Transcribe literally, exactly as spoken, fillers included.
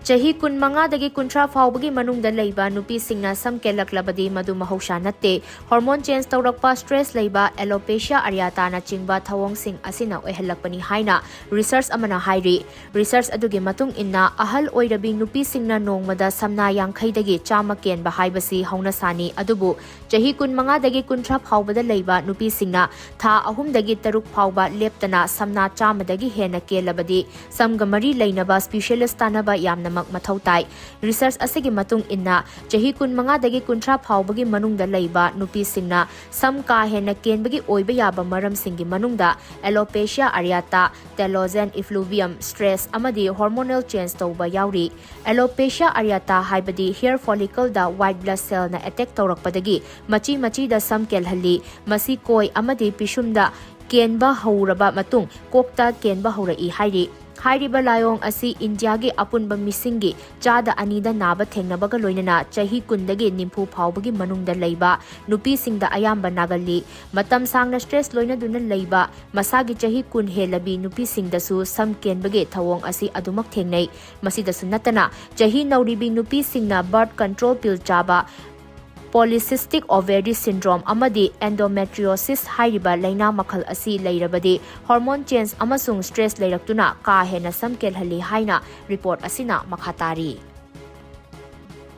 ꯆꯍꯤ ꯀꯨꯟꯃꯉꯥꯗꯒꯤ ꯀꯨꯟꯊ꯭ꯔꯥ ꯐꯥꯎꯕꯒꯤ ꯃꯅꯨꯡꯗ ꯂꯩꯕ ꯅꯨꯄꯤꯁꯤꯡꯅ ꯁꯝ ꯀꯦꯜꯂꯛꯂꯕꯗꯤ ꯃꯗꯨ ꯃꯍꯧꯁꯥ ꯅꯠꯇꯦ꯫ ꯍꯣꯔꯃꯣꯟ ꯆꯦꯟꯖ ꯇꯧꯔꯛꯄ, ꯁ꯭ꯇ꯭ꯔꯦꯁ ꯂꯩꯕ, ꯑꯦꯂꯣꯄꯦꯁꯤꯌꯥ ꯑꯔꯤꯌꯥꯇꯥꯅꯆꯤꯡꯕ ꯊꯧꯑꯣꯡꯁꯤꯡ ꯑꯁꯤꯅ ꯑꯣꯏꯍꯜꯂꯛꯄꯅꯤ ꯍꯥꯏꯅ ꯔꯤꯁꯔꯆ ꯑꯃꯅ ꯍꯥꯏꯔꯤ꯫ ꯔꯤꯁꯔꯆ ꯑꯗꯨꯒꯤ ꯃꯇꯨꯡ ꯏꯟꯅ, ꯑꯍꯜ ꯑꯣꯏꯔꯕꯤ ꯅꯨꯄꯤꯁꯤꯡꯅ ꯅꯣꯡꯃꯗ ꯁꯝꯅꯥ ꯌꯥꯡꯈꯩꯗꯒꯤ ꯆꯥꯝꯃ ꯀꯦꯟꯕ ꯍꯥꯏꯕꯁꯤ ꯍꯧꯅꯁꯥꯅꯤ, ꯑꯗꯨꯕꯨ ꯆꯍꯤ ꯀꯨꯟꯃꯉꯥꯗꯒꯤ ꯀꯨꯟꯊ꯭ꯔꯥ ꯐꯥꯎꯕꯗ ꯂꯩꯕ ꯅꯨꯄꯤꯁꯤꯡꯅ ꯊꯥ ꯑꯍꯨꯝꯗꯒꯤ ꯇꯔꯨꯛ ꯐꯥꯎꯕ ꯂꯦꯞꯇꯅ ꯁꯝꯅꯥ ꯆꯥꯝꯃꯗꯒꯤ ꯍꯦꯟꯅ ꯀꯦꯜꯂꯕꯗꯤ ꯁꯝꯒ ꯃꯔꯤ ꯂꯩꯅꯕ ꯁ꯭ꯄꯤꯁꯤꯌꯦꯂꯤꯁ ꯇꯥꯟꯅꯕ ꯌꯥꯝꯅꯃꯛ ꯃꯊꯧ ꯇꯥꯏ꯫ ꯔꯤꯁꯔꯆ ꯑꯁꯤꯒꯤ ꯃꯇꯨꯡ ꯏꯟꯅ, ꯆꯍꯤ ꯀꯨꯟꯃꯉꯥꯗꯒꯤ ꯀꯨꯟꯊ꯭ꯔꯥ ꯐꯥꯎꯕꯒꯤ ꯃꯅꯨꯡꯗ ꯂꯩꯕ ꯅꯨꯄꯤꯁꯤꯡꯅ ꯁꯝ ꯀꯥ ꯍꯦꯟꯅ ꯀꯦꯟꯕꯒꯤ ꯑꯣꯏꯕ ꯌꯥꯕ ꯃꯔꯝꯁꯤꯡꯒꯤ ꯃꯅꯨꯡꯗ ꯑꯦꯂꯣꯄꯦꯁꯤꯌꯥ ꯑꯔꯤꯌꯥꯇꯥ, ꯇꯦꯂꯣꯖꯦꯟ ꯏꯐ꯭ꯂꯨꯕꯤꯌꯝ, ꯁ꯭ꯇ꯭ꯔꯦꯁ ꯑꯃꯗꯤ ꯍꯣꯔꯃꯣꯅꯦꯜ ꯆꯦꯟꯖ ꯇꯧꯕ ꯌꯥꯎꯔꯤ꯫ ꯑꯦꯂꯣꯄꯦꯁꯤꯌꯥ ꯑꯔꯤꯌꯥꯇꯥ ꯍꯥꯏꯕꯗꯤ ꯍꯤꯌꯔ ꯐꯣꯂꯤꯀꯜꯗ ꯋꯥꯏꯠ ꯕ꯭ꯂꯗ ꯁꯦꯜꯅ ꯑꯦꯇꯦꯛ ꯇꯧꯔꯛꯄꯗꯒꯤ ꯃꯆꯤ ꯃꯆꯤꯗ ꯁꯝ ꯀꯦꯜꯍꯜꯂꯤ꯫ ꯃꯁꯤ ꯀꯣꯏ ꯑꯃꯗꯤ ꯄꯤꯁꯨꯝꯗ ꯀꯦꯟꯕ ꯍꯧꯔꯕ ꯃꯇꯨꯡ ꯀꯣꯛꯇ ꯀꯦꯟꯕ ꯍꯧꯔꯛꯏ ꯍꯥꯏꯔꯤ꯫ ꯍꯥꯏꯔꯤꯕ ꯂꯥꯏꯑꯣꯡ ꯑꯁꯤ ꯏꯟꯗꯤꯌꯥꯒꯤ ꯑꯄꯨꯟꯕ ꯃꯤꯁꯤꯡꯒꯤ ꯆꯥꯗ ꯑꯅꯤꯗ ꯅꯥꯕ ꯊꯦꯡꯅꯕꯒ ꯂꯣꯏꯅꯅ ꯆꯍꯤ ꯀꯨꯟꯗꯒꯤ ꯅꯤꯐꯨ ꯐꯥꯎꯕꯒꯤ ꯃꯅꯨꯡꯗ ꯂꯩꯕ ꯅꯨꯄꯤꯁꯤꯡꯗ ꯑꯌꯥꯝꯕ ꯅꯥꯒꯜꯂꯤ꯫ ꯃꯇꯝ ꯁꯥꯡꯅ ꯁ꯭ꯇ꯭ꯔꯦꯁ ꯂꯣꯏꯅꯗꯨꯅ ꯂꯩꯕ, ꯃꯁꯥꯒꯤ ꯆꯍꯤ ꯀꯨꯟ ꯍꯦꯜꯂꯕꯤ ꯅꯨꯄꯤꯁꯤꯡꯗꯁꯨ ꯁꯝ ꯀꯦꯟꯕꯒꯤ ꯊꯧꯑꯣꯡ ꯑꯁꯤ ꯑꯗꯨꯃꯛ ꯊꯦꯡꯅꯩ꯫ ꯃꯁꯤꯗꯁꯨ ꯅꯠꯇꯅ, ꯆꯍꯤ ꯅꯧꯔꯤꯕꯤ ꯅꯨꯄꯤꯁꯤꯡꯅ ꯕꯔꯊ ꯀꯟꯇ꯭ꯔꯣꯜ ꯄꯤꯜ ꯆꯥꯕ, ꯄꯣꯂꯤꯁꯤꯁꯇꯤꯛ ꯑꯣꯚꯦꯔꯤ ꯁꯤꯟꯗ꯭ꯔꯣꯝ ꯑꯃꯗꯤ ꯑꯦꯟꯗꯣꯃꯦꯇ꯭ꯔꯤꯌꯣꯁꯤꯁ ꯍꯥꯏꯔꯤꯕ ꯂꯥꯏꯅꯥ ꯃꯈꯜ ꯑꯁꯤ ꯂꯩꯔꯕꯗꯤ ꯍꯣꯔꯃꯣꯟ ꯆꯦꯟꯖ ꯑꯃꯁꯨꯡ ꯁ꯭ꯇ꯭ꯔꯦꯁ ꯂꯩꯔꯛꯇꯨꯅ ꯀꯥ ꯍꯦꯟꯅ ꯁꯝ ꯀꯦꯜꯍꯜꯂꯤ ꯍꯥꯏꯅ ꯔꯤꯄꯣꯔꯠ ꯑꯁꯤꯅ ꯃꯈꯥ ꯇꯥꯔꯤ꯫